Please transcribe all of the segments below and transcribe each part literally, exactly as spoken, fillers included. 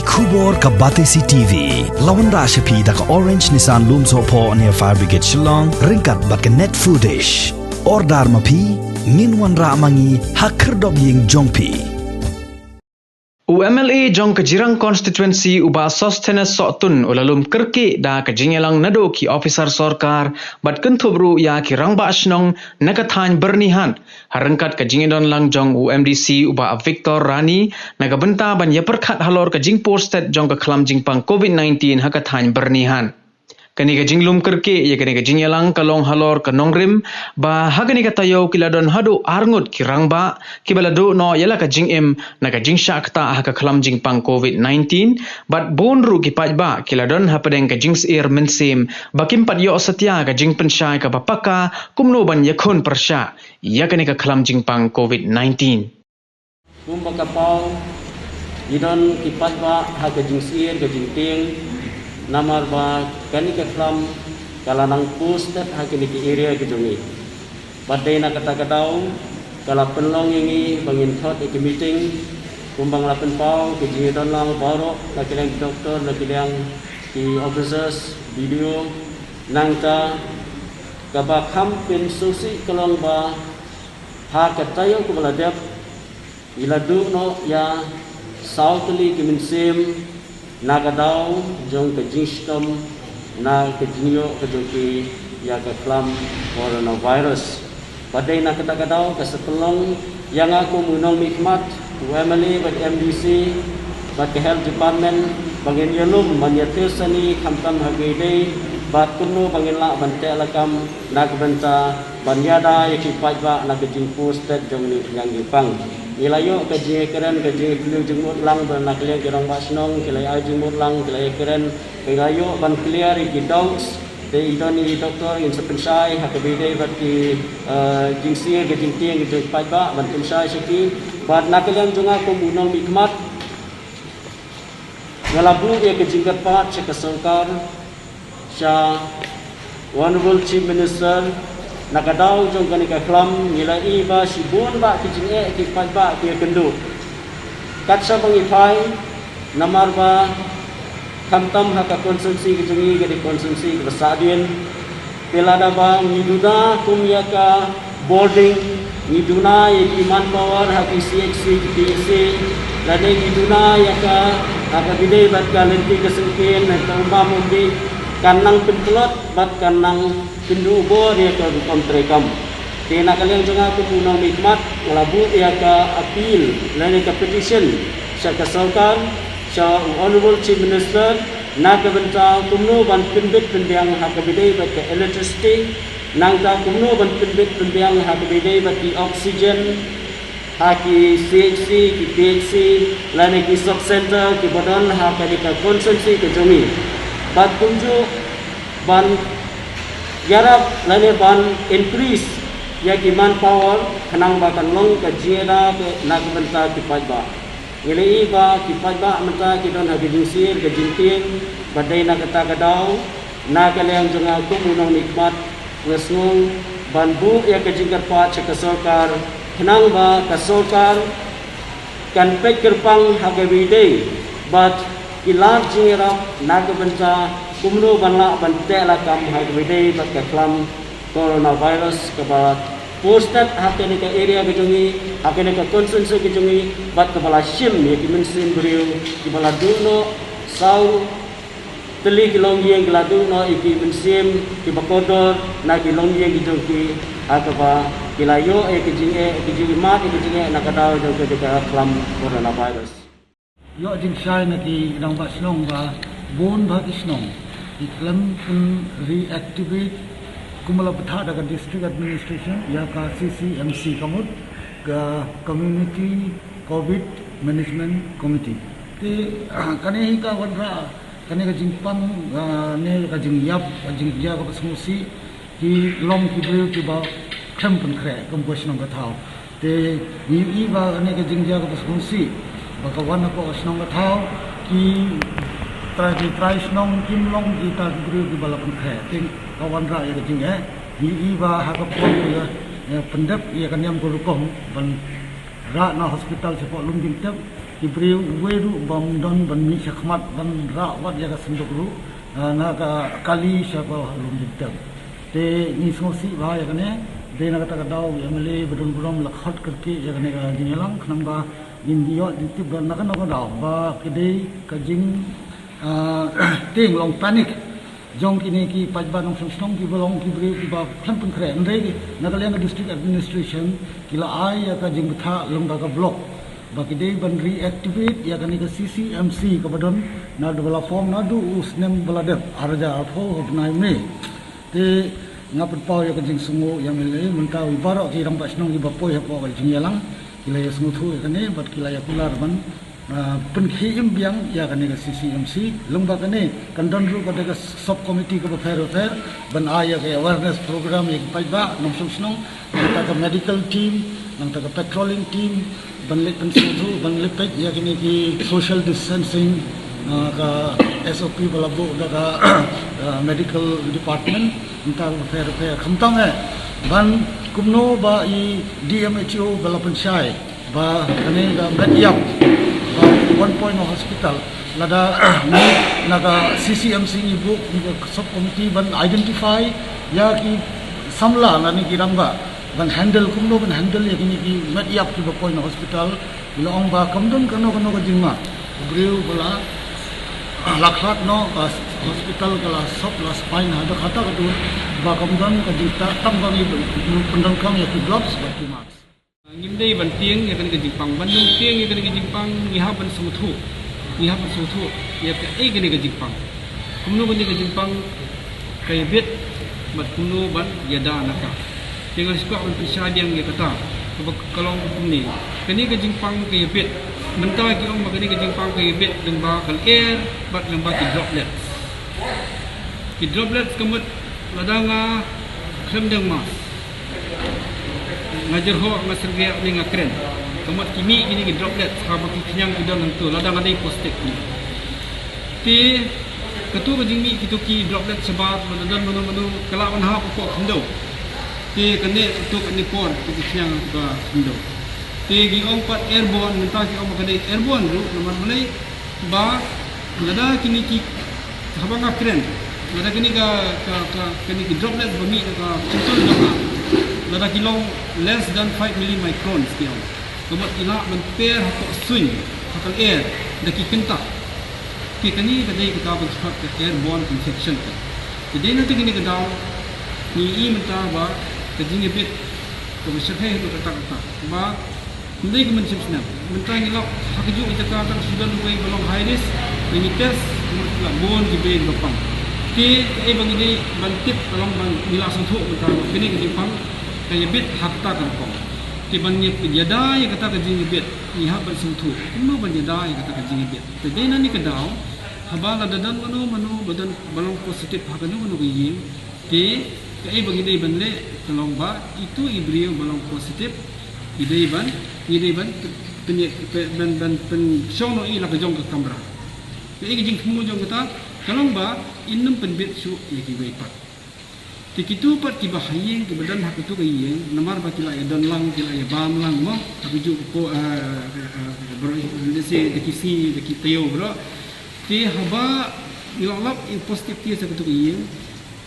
Khubor ka Batesi T V la wanrah sha phi da ka Orange Nissan Lumsohphoh near Fire Brigade Shillong ryngkat bad ka Net Foodish. Order ma phi, ngin wanrah ma ngi ha khyrdop ïing jong phi. U M L A jong ka Jirang Constituency u Bah Sosthenes Sohtun u la lum kyrkieh da ka jingïalang naduh ki ophisar sorkar bad kynthup ruh ïa ki rangbah shnong na ka thaiñ Byrnihat, ha ryngkat ka jingïadon lang jong u M D C u Bah Victor Rani na ka bynta ban ïapyrkhat halor ka jingpur stet jong ka khlam jingpang COVID nineteen ha ka thaiñ Byrnihat. Kane ka jinglum kyrkieh ïa kane ka jingïalang ka long halor ka nongrim ba ha kane ka taïew ki la don haduh ar ngut ki rangbah kiba la duh noh ïa la ka jingim na ka jingshah ktah ha ka khlam jingpang COVID nineteen, bad bun ruh ki paidbah ki la don hapdeng ka jingsyier mynsiem ba kim pat ïoh satia ka jingpynshai kaba paka kumno ban ïakhun pyrshah ïa kane ka khlam jingpang COVID nineteen. Kumba ka paw, ngi don ki paidbah ha ka jingsyier ka jingtieng, namar ba kane ka khlam ka la nang pur stet ha kine ki area ki jong ngi. Bad dei na kata ka daw ka la pynlong ïa ngi ba ngin thot ïa ki meeting, kumba nga la pynpaw, ka jingïadon lang baroh na ka liang ki doktor, na ka liang ki officers, B D O, nangta kaba kham pynsngewsih ka long ba ha ka taïew kaba la dep, ngi la duh noh ïa saw tylli ki mynsiem na ka daw jong ka jingshitom na ka jingïoh ka jong ki ïa ka khlam coronavirus. Bad dei na kata ka daw ka sa pynlong ïa nga kum u nongmihkhmat, u M L A bad M D C bad ka Health Department ba ngin ïalum ban ïathuh sani khamtam ha kaba ïadei bad kumno ba ngin lah ban teh lakam na ka bynta ban ïada ïa ki paidbah na ka jingpur stet jong ngi, jong ngi pang. Ngi la ïoh ka jingkren, ka jingkren jingmut lang ba na ka liang ki rangbah shnong ki la ai jingmut lang, ki la ïakren, ki la ïoh ban clear ïa ki doubts. Te i don i doktor, ngin sa pynshai ha kaba ïadei bad ki, eh, jingsyier ka jingtieng ka jong ki paidbah ban pynshai sha ki. Bad na ka liang jong nga kum u nongmihkhmat, nga la buh ïa ka jingkyrpad sha ka sorkar, sha Honorable Chief Minister, na ka daw jong kane ka khlam, ngi la ïohi ba shibun bah ki jingeh ki paidbah ki ïakynduh. Kat shaba ngi phai, namar ba khamtam ha ka constituency ka jong ngi, ka dei constituency kaba sahdien. Te lada ba ngi duna kum ïa ka boarding, ngi duna ïa ki manpower ha ki C H C, ki P H C, lane ngi duna ïa ka, ha kaba ïadei bad ka lynti ka syngkien, ha ka um bam um dih, kan nang pyntlot bad kan nang pynduh bor ïa ka rukom treikam. Te na ka liang jong nga kum u nongmihkhmat, nga la buh ïa ka appeal lane ka petition sha ka sorkar, sha u Honorable Chief Minister, na ka bynta kumno ban pynbit pynbiang ha kaba ïadei bad ka electricity, nangta kumno ban pynbit pynbiang ha kaba ïadei bad ki oxygen ha ki C H C, ki P H C, lane ki sub center kiba don ha kane ka constituency ka jong ngi. Bad kumjuh ban ïarap lane ban increase ïa ki manpower khnang ba kan long ka jingïada na ka bynta ki paidbah. Ngi la ïohi ba ki paidbah mynta ki don ha ka jingsyier ka jingtieng, bad dei na kata ka daw, na ka liang jong nga kum u nongmihkhmat, nga sngew ban buh ïa ka jingkyrpad sha ka sorkar, khnang ba ka sorkar kan peit kyrpang ha kaba ïadei bad ki lad jingïarap na ka bynta kumno ban lah ban teh lakam ha kaba ïadei bad ka khlam coronavirus kaba pur stet ha kane ka area ka jong ngi, ha kane ka constituency ka jong ngi, bad kaba la shim ïa ki mynsiem briew kiba la duh noh saw tylli ki longïing, ki la duh noh ïa ki mynsiem kiba kordor na ki longïing ki jong ki, ha kaba ki la ïoh ïa ki jingeh, ki jingmad ïa ki jingeh na ka daw jong ka, ka khlam coronavirus. Ïoh jingshai na ki rangbah shnong ba bun bah ki shnong ki khlem pyn reactivate kumba la bthah da ka district administration ïa ka C C M C, ka mut ka Community Covid Management Committee. Te kane hi ka wanrah, kane ka jingpang, ah, ne ka jingïap, ka jingjia kaba sngewsih, ki long ki briew kiba khlem pynkhreh kum ka shnong ka thaw. Te ngi ïohi ba kane ka jingjia kaba sngewsih ba ka wan hapoh ka shnong ka thaw, ki trai, ki trai shnong kim long kita ki briew kiba la pynkhreh. Te ka wanrah ïa ka jingeh, ngi ïohi ba ha ka por ka, eh, pyndep ïa ka niam ka rukom ban rah na hospital shapoh Lumjingtep, Ki briew uwei ruh bym don ban mih shakhmat ban rah wat ïa ka synduk ruh, ah, na ka kali sha ka lum jingteng. Te ngi sngewsih bha ïa kane, te na kata ka daw u M L A ba don burom la khot kyrkieh ïa kane ka jingïalang khnang ba ngin ïoh jingtip ba na kano ka daw ba ka dei ka jing, ah, tieng long panic jong kine ki paidbah nongshong shnong kiba long ki briew kiba khlem pynkhreh. Hynrei na ka liang ka district administration ki la ai ïa ka jingbthah lyngba ka block ba ki dei ban reactivate ïa kane ka C C M C kaba don naduh ba la form naduh u snem ba la dep, ar hajar arphew ha u bnai May. Te nga pynpaw ïa ka jingsngewnguh ïa u M L A, mynta u baroh ki rangbah shnong kiba poi hapoh ka jingïalang ki la ïasngewthuh ïa kane bad ki la ïa kular ban, ah, pynkhie im biang ïa kane ka C C M C. Lyngba kane kan don ruh kata ka sub committee kaba pher bapher ban ai ïa ka awareness program ïa ki paidbah nongshong shnong, nangta ka medical team, nangta ka patrolling team, ban leit pynsngewthuh, ban leit peit ïa kine ki social distancing, ah, ka S O P ba la buh da ka, ah, medical department, nangta ka pher pher khamtam eh ban kumno ba i D M H O ba la pynshai ba kane ka met ïap ba one point o hospital lada ngi na ka C C M C ngi buh ngi ka sub committee ban identify ïa ki samla lane ki rangbah ban handle, kumno ban handle ïa kine ki met ïap kiba poi na hospital. Ki la ong ba kam don kano kano ka jingma u briew ba la, ah, la khlad noh, ka hospital ka la sop la spine ha da kata ka dur ba kam don ka jingtah tang ba ngi pyndonkam ïa ki gloves bad ki mask. Ngim dei ban tieng ïa kane ka jingpang. Ban nym tieng ïa kane ka jingpang, ngi hap ban sngewthuh. Ngi hap ban sngewthuh ïa kaei kane ka jingpang, kumno kane ka jingpang ka ïabit bad kumno ban ïada na ka. Te nga sngewkwah ban pynshai biang ïa kata kaba ka long kumne. Kane ka jingpang ka ïabit, mynta ki ong ba kane ka jingpang ka ïabit lyngba ka lyer bad lyngba ki droplets. Ki droplets ka mut lada nga khlem don mask, nga jyrhoh, nga syrngieh ne nga kren, ka mut ki mih kine ki droplets ha ba ki khñiang ki don hangto lada nga dei positive. Te kato ka jingmih kito ki droplets shabar lada don mano mano ka lah ban hap hapoh khyndew. Te kane kato kane por kato ki khñiang ka khyndew. Te ki ong pat airborne, mynta ki ong ba ka dei airborne ruh namar balei ba lada kine ki, haba nga kren, lada kine ka, ka, ka, kine ki droplets ba mih na ka pynthor jong nga, lada ki long less than five millimicrons ki ong, ka mut ki lah ban per hapoh suiñ ha ka lyer da ki kynta. Te kane ka dei kata ba ki khot ka airborne infection. Te dei na kata kine ka daw ngi i mynta ba ka jingïabit kaba shyrkhei haduh katta katta ba Ym dei ka mynsiem snem. Mynta ngi lap ha kajuh ka jaka tang shu don uwei ba long high risk, ba ngi test, la bun kiba ïa ba pang. Te kaei ba ngi dei ban tip ka long ba ngi la sngewthuh mynta ba kane ka jingpang ka ïabit ha kata ka rukom. Te ban ngi ïada ïa kata ka jingïabit ngi hap ban sngewthuh kumno ban ïada ïa kata ka jingïabit. Te dei na kane ka daw haba lada don mano mano ba don ba long positive ha kano kano ka ïing, te kaei ba ngi dei ban leh ka long ba itu i briew ba long positive ngi dei ban, ngi dei ban pyn, pyn, ban, ban pynshong noh ïa la ka jong ka kamra. Kaei ka jingthmu jong kata ka long ba in nym pynbit shuh ïa kiwei pat. Te kito pat kiba ha ïing kiba don ha kito ka ïing namar ba ki la ïa don lang, ki la ïa bam lang mo ha kajuh ka por, eh, eh, eh, baroh, let's say da ki sngi da ki taïew baroh. Te haba ngi la lap ïa positive case ha kito ka ïing,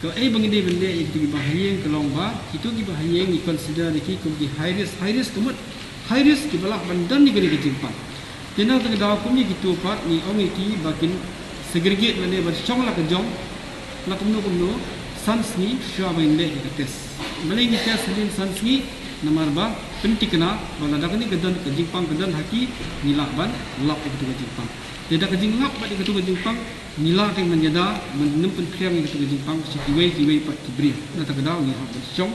kaei ba ngi dei ban leh ïa kito kiba ha ïing ka long ba kito kiba ha ïing ngi consider ïa ki kum ki high risk. High risk ka mut high risk kiba lah ban don ïa kane ka jingpang. Te na kata ka daw kum ïa kito pat ngi ong ïa ki ba kin segregate lane ban shong la ka jong la kumno kumno san sngi shuwa ba ngin leh ïa ka test. Balei ngi test hadien san sngi? Namar ba pynthikna ba lada kane ka don ka jingpang ka don ha ki ngi lah ban lap ïa kata ka jingpang. Te da ka jinglap bad ïa kata ka jingpang ngi lah teng ban ïada ban nym pynphriang ïa kata ka jingpang sha kiwei kiwei pat ki briew. Na kata ka daw ngi hap ban shong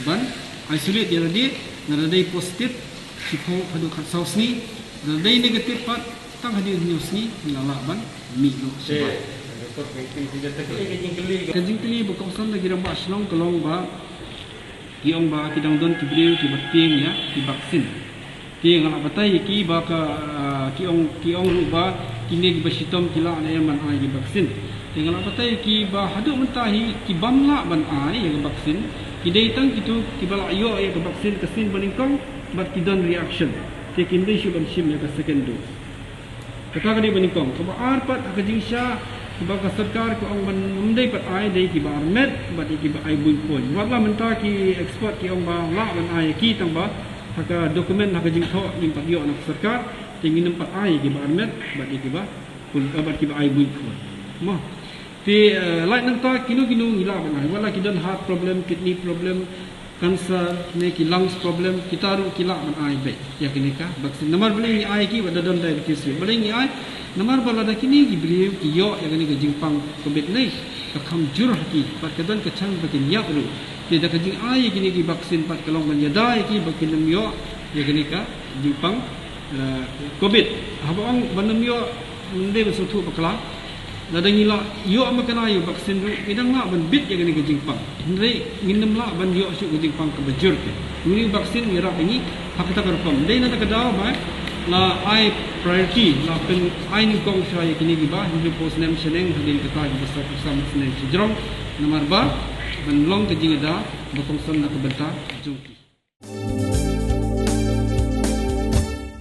ban isolate ïa lade, lada dei positive shiphew haduh khatsaw sngi, lada dei negative pat tang hadien hynñiew sngi ngi la lah ban mih noh shabar. Ka jingkylli ba kongsan da ki rangbah shnong ka long ba ki ong ba ki dang don ki briew kiba tieng ïa ki vaccine. Te nga la batai ïa ki ba ka, ah, ki ong, ki ong ruh ba kine kiba shitom ki lah ne em ban ai ki vaccine. Te nga la batai ïa ki ba haduh mynta hi ki bym lah ban ai ïa ka vaccine ki dei tang kito kiba la ïoh ïa ka vaccine ka sien ba nyngkong bad ki don reaction. Te kim dei shuh ban shim ïa ka second dose. Kata ka dei ba nyngkong. Kaba ar pat ha ka jingshisha kaba ka sorkar ka ong ban ym dei pat ai dei kiba armet bad ïa kiba ai buiñ khuid. Wat la mynta ki expert ki ong ba lah ban ai ïa ki tang ba ha ka document ha ka jingthoh ngim pat ïoh na ka sorkar, te ngin ym pat ai ïa kiba armet bad ïa kiba bad kiba ai buiñ khuid. Mo. Te, eh, lait nangta kino kino ngi lah ban ai. Wat la ki don heart problem, kidney problem, cancer, ne ki lungs problem, kita ruh ki lah ban ai beit ïa kane ka vaccine. Namar balei ngi ai ki, wat da don diabetes ruh. Balei ngi ai? Namar ba lada kine ki briew ki ïoh ïa kane ka jingpang covid ne ka kham jur ha ki, bad ka don ka chance ba kin ïap ruh. Te da ka jingai ïa kine ki vaccine pat ka long ban ïada ïa ki ba kin ym ïoh ïa kane ka jingpang, eh, covid. Haba ong ban ym ïoh, ym dei ban sngewthuh bakla. Lada ngi la ïoh ma kane ïa u vaccine ruh, ngi dang lah ban bit ïa kane ka jingpang. Hynrei ngin ym lah ban ïoh shuh ka jingpang kaba jur te. Une u vaccine u ïarap ïa ngi ha kata ka rukom. Dei na kata ka daw ba la ai priority, la pyn-, ai nyngkong sha ïa kine kiba hynriewphew snem shaneng hadien kata kiba saphew san snem shajrong. Namar ba ban long ka jingïada ba kongsan na ka bynta jong ki.